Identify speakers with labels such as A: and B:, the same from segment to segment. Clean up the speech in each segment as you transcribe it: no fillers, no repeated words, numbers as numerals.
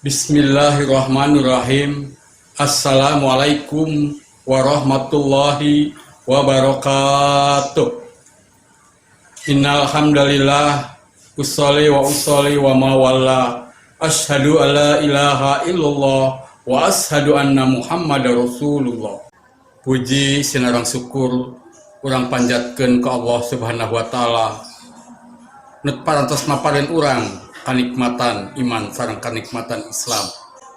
A: Bismillahirrahmanirrahim. Assalamualaikum warahmatullahi wabarakatuh. Innal hamdalillah usolli wa usolli wa mawalla asyhadu alla ilaha illallah wa asyhadu anna Muhammadar Rasulullah. Puji sinareng syukur urang panjatkeun ka Allah Subhanahu wa taala nu parantos maparin urang kanikmatan iman sareng kanikmatan Islam.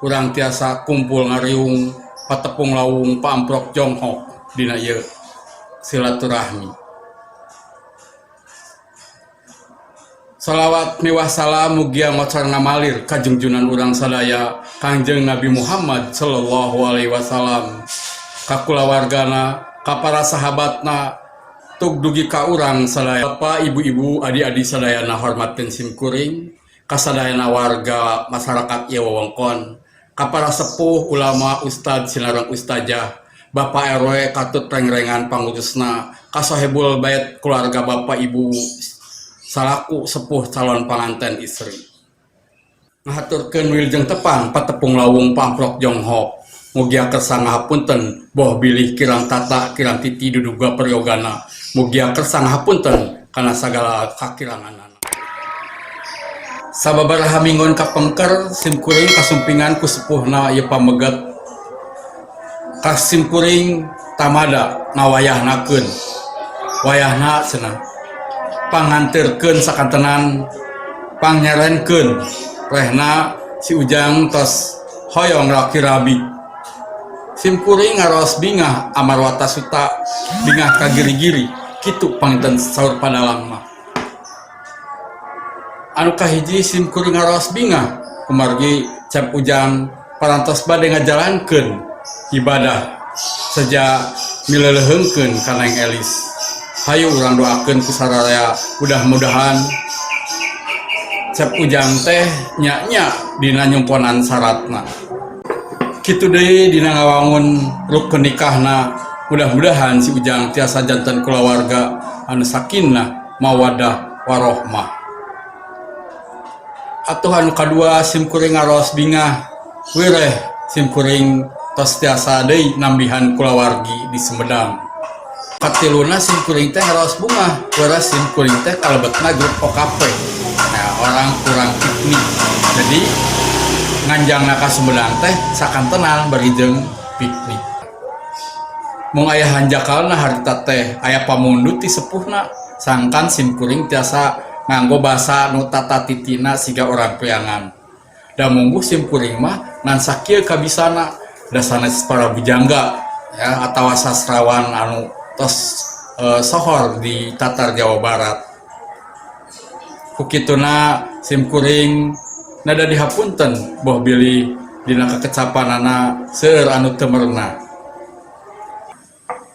A: Urang tiasa kumpul ngariung patepung lawung paamprok jonghok dina ieu silaturahmi. Salawat miwah salam mugia ngocar ngamalir ka jungjunan urang sadaya Kangjeng Nabi Muhammad sallallahu alaihi wasallam ka kulawargana ka para sahabatna tug dugi ka urang sadaya Bapak ibu-ibu adi-adi sadayana hormatkeun simkuring ka sadayana warga masyarakat ieu wewengkon ka para sepuh ulama ustad sinareng ustazah Bapak RW katut rengrengan pangurusna ka sohibul bait keluarga Bapak Ibu salaku sepuh calon panganten istri. Ngahaturkeun wilujeng tepang patepung lawung paamprok jonghok mugia kersa ngahapunten boh bilih kirang tata kirang titi duduga peryogana mugia kersa ngahapunten kana sagala kakiranganana. Sababaraha minggon kapengker simkuring kasumpingan ku sepuhna ieu pameget ka simkuring tamada ngawayahnakeun wayahna cenah panganterkeun sakantenan pangnyerenkeun rehna si Ujang tos hoyong laki rabi. Simkuring ngaraos bingah amarwata suta bingah ka giri-giri kitu panginten saur padalang mah. Anu kahiji simkuring ngaraos bingah kumargi Cep Ujang parantos bade ngajalankeun ibadah seja mileleuheungkeun ka Neng Elis. Hayu urang doakeun ku sararea mudah-mudahan Cep Ujang teh nya-nya dina nyumponan saratna. Kitu deui dina ngawangun rukun nikahna mudah-mudahan si Ujang tiasa janten kulawarga anu sakinah mawaddah warohmah. Atuh anu kadua simkuring ngaraos bingah wireh simkuring tos tiasa deui nambihan kulawargi di Sumedang. Katiluna simkuring teh ngaraos bungah wireh simkuring teh kalebetna grup OKP. Nah, orang kurang piknik. Jadi nganjangna ka Sumedang teh sakantenan bari jeung piknik. Mung aya hanjakalna harita teh aya pamundut ti sepuhna sangkan simkuring tiasa nganggo basa nu tata titina siga orang priangan. Da mungguh simkuring mah ngan sakieu kabisana da sanes para bujangga ya atawa sastrawan anu tos sohor di Tatar Jawa Barat. Ku kituna simkuring nada dihapunten boh bilih dina kekecapanana seueur anu teu merenah.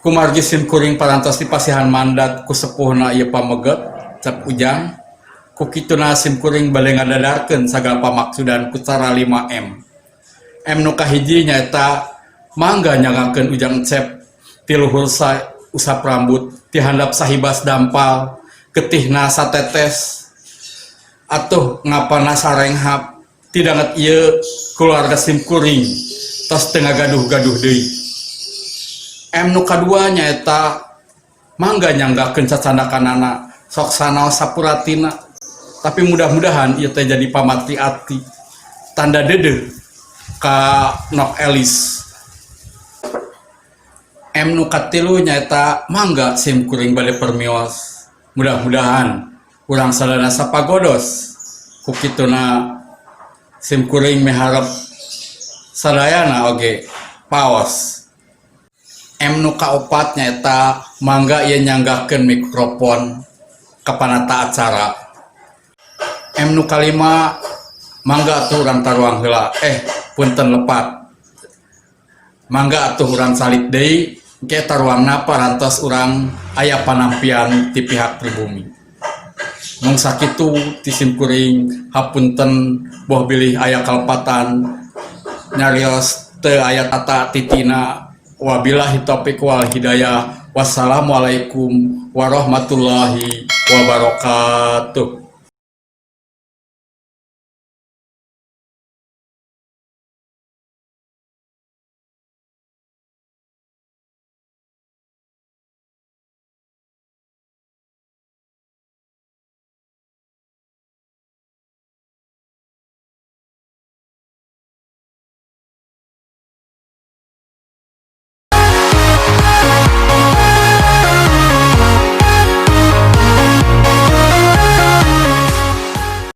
A: Kumargi simkuring parantos dipasihan mandat ku sepuhna ieu pameget Cep Ujang ku kituna simkuring bade ngadadarkeun sagala pamaksudan ku cara 5M. M nu kahiji nyaeta mangga nyangakeun Ujang Cep ti luhur usap rambut ti handap sahibas dampal getihna satetes atuh ngapana sarenghap ti danget ieu keluarga simkuring tos teu ngagaduh-gaduh deui. M nu kadua nyaeta mangga nyanggakeun cacandakanana sok sanaos sapuratina tapi mudah-mudahan ieu teh jadi pamatri ati tanda deudeuh ka Nok Elis. M nu katilu nyaeta mangga simkuring bade permios mudah-mudahan urang sadana sapagodos ku kituna simkuring miharep sadayana oge paos. M nu kaopat nyaeta mangga ieu nyanggakeun mikrofon ka panata acara. M nu kalima mangga atuh urang taruang heula punten lepat mangga atuh urang salik deui engke taruangna parantos urang aya panampian ti pihak pribumi. Mung sakitu ti simkuring hapunten boh bilih aya kalepatan nyarios teu aya tata titina. Wabillahi taufik wal hidayah. Wassalamualaikum warahmatullahi wabarakatuh.